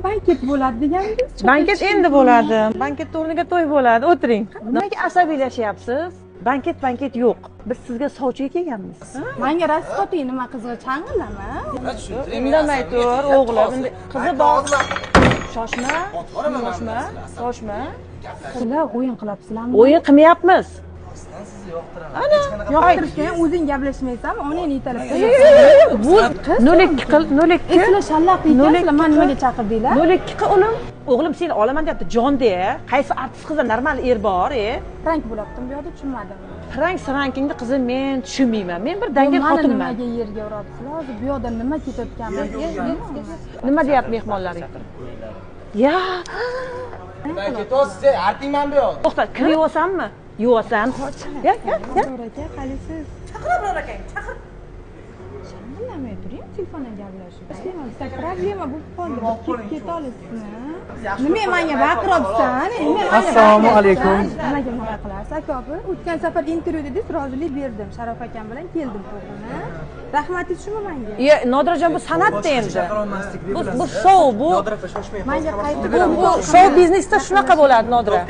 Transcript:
Banket bo'ladi degandingiz. Banket endi bo'ladi. Banketni o'rniga to'y bo'ladi. O'tiring. Nimaga asabiylashyapsiz? Banket banket yo'q. Biz sizga sovchiga kelganmiz. Manga rost qoting, nima qizg'i chang'illama? Indamay tur, o'g'lim. Qizi bor. Shoshma. Shoshma. Shoshma. Sizlar o'yin qilyapsizlarmi? O'yin qilmayapmiz. Ana. Yoqtirishga ham o'zing gaplashmaysanmi? Onangni italab. Bu 0,2 qil, 0,2. Sizlar shallaq ekansizlar, mani nimaga chaqirdinglar? 0,2 qil, o'g'lim. O'g'lim seni olaman deyapti, jon de. Qaysi artist qizda normal er bor, e? Prank bo'lyaptimi bu yoqda, tushunmadim. Prank srankingni qizim men tushunmayman. Men bir dangal Mani xotinman. nimaga yerga uryapsizlar? Hozir bu yoqda nima ketayotganini. Nima deyapti mehmonlaring? Ya, Ketyapsiz, artingman bu yoqda. to'xta, kir yuvasanmi? Yuvasan. Ya, ya, ya. Abror aka, qalisiz? Chaqir Abror akang, chaqir. Shang'illamay turing, telefondan gaplashib. Problema bo'lib qoldi. Kelib keta olasizmi? Nima menga baqiryapsan? Nima menga? Assalomu alaykum. Nimaga bunaqa qilasiz, aka opa? O'tgan safar intervyu dedingiz, rozilik berdim. Sharof akam bilan keldim, to'g'rimi? Rahmatingiz shumi menga? Ya, Nodirajon, bu san'atda endi. Bu shou, bu Nodira opa, shoshmang. Menga qaytib bu shou biznesda shunaqa bo'ladi, Nodira.